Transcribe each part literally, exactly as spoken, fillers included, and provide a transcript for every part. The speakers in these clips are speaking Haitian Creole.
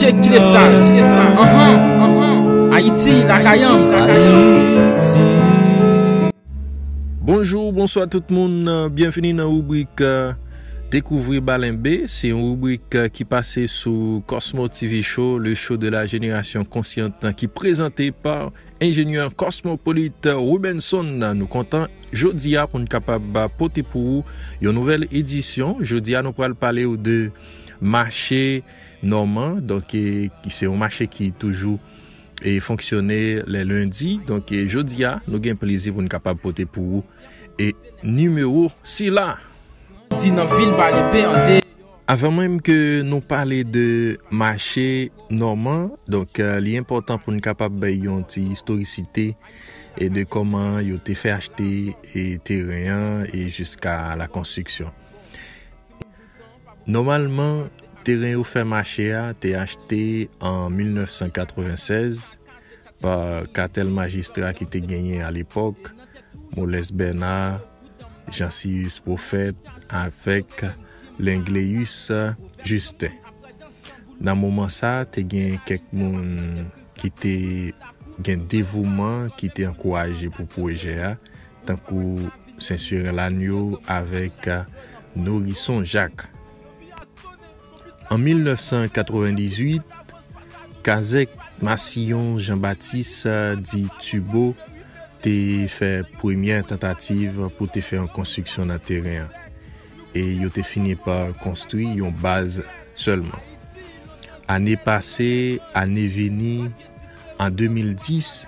Kile sa? Anhan, anhan. Ayiti, lakay an. Bonjou, bonswa tout moun. Byenvini nan ribrik, euh, Dekouvri Balenbe. Se yon ribrik, euh, ki pase sou Cosmo T V Show, le show de la génération consciente, ki prezante pa enjenyè kosmopolit Rubenson. Nou kontan jodi a pou n kapab pote pou ou yon nouvèl edisyon. Jodi a, nou pral pale w de mache Nòman, donk, e, ki se yon mache ki toujou, e, fonksyone lè lendi. Donk, e, jodi a, nou gen plezi pou n kapab pote pou ou, e, nimewo sila. Di nan vil Balenbe an te. Avan menm ke nou pale de mache Nòman, donk, e, li enpòtan pou n kapab bay yon ti istorisite, e, de kòman yo te fè achte, e, teren an, e jiska la konstriksyon. Nòmalman, teren yo fè mache a te achte an mil nèf san katrevennsèz pa katèl majistra ki te genyen alepòk, Molès Bèna, Jan Siyis Pwofèt avèk Lengleyis Jisten. Nan moman sa, te gen kèk moun ki te gen devouman, ki te ankouraje pou pwojè a, tankou Sensiren Lanyo avèk Norison Jak. An mil nèf san katrevendizuit, Kazèk Masiyon Janbatis, di Tibo, te fè premyè tantativ pou te fè yon konstriksyon nan teren an. E yo te fini pa konstwi yon baz sèlman. Ane pase, ane vini, an de mil dis,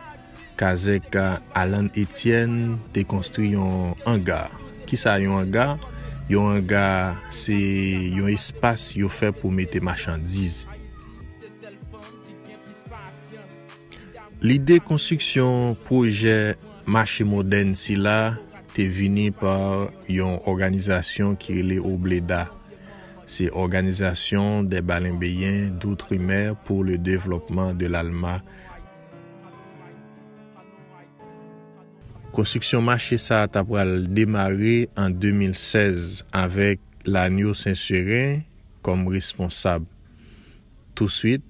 Kazèk Alan Etienne te konstwi yon anga. Kisa yon anga? Yon anga, se yon espas yo fè pou mete machandiz. Lide konstriksyon pwojè mache modèn sila te vini pa yon òganizasyon ki rele Obleda. Se Organisation des Balenbéens d'Outre-mer pour le Développement de l'Alma. Konstriksyon mache sa a ta pral demare an de mil sèz avèk Lanyo Sensiren kòm responsab. Touswit,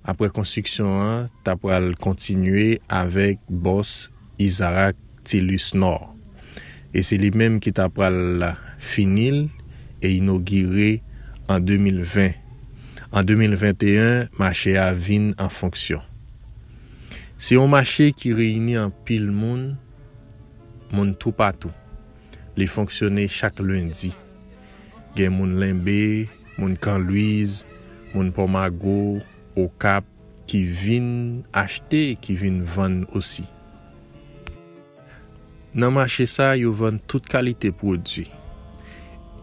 apre konstriksyon an, ta pral kontinye avèk bòs Izarak Tilus Nò. E se li menm ki ta pral fini l e inogire an de mil ven. An de mil venteyen, mache a vin an fonksyon. Se yon mache ki reyini anpil moun, moun toupatou. Li fonksyone chak lendi. Gen moun Lenbe, moun Kan Lwiz, moun Pòmago, Okap, ki vin achte, ki vin vann osi. Nan mache sa, yo vann tout kalite pwodui.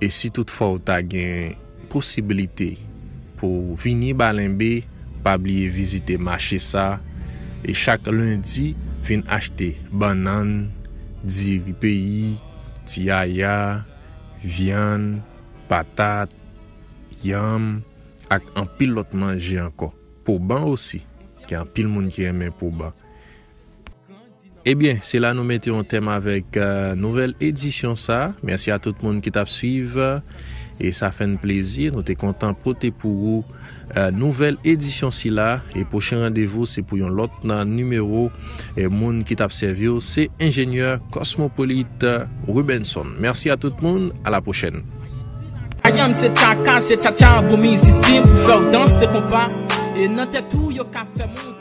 E si toutfwa w ta gen posiblite pou w vini Balenbe, pa bliye vizite mache sa. E chak lendi, vin achte bannann, diri peyi, tiyaya, vyann, patat, yanm, ak anpil lòt manje ankò. Poban osi. Gen anpil moun ki renmen poban. Ebyen, se la nou mete yon tèm avèk, euh, nouvèl edisyon sa. Mèsi a tout moun ki t ap swiv. E sa fè n plezi. Nou te kontan pote pou ou, euh, nouvèl edisyon sila. E pwochen randevou, se pou yon lòt nan nimewo, e moun ki t ap sèvi w, se enjenyè kosmopolit, euh, Rubenson. Mèsi a tout moun. A la pwochèn. Ayanm se tchaka, se tchatcha, bon mizik pou fè w danse konpa. E nan tèt ou, yo ka fè moun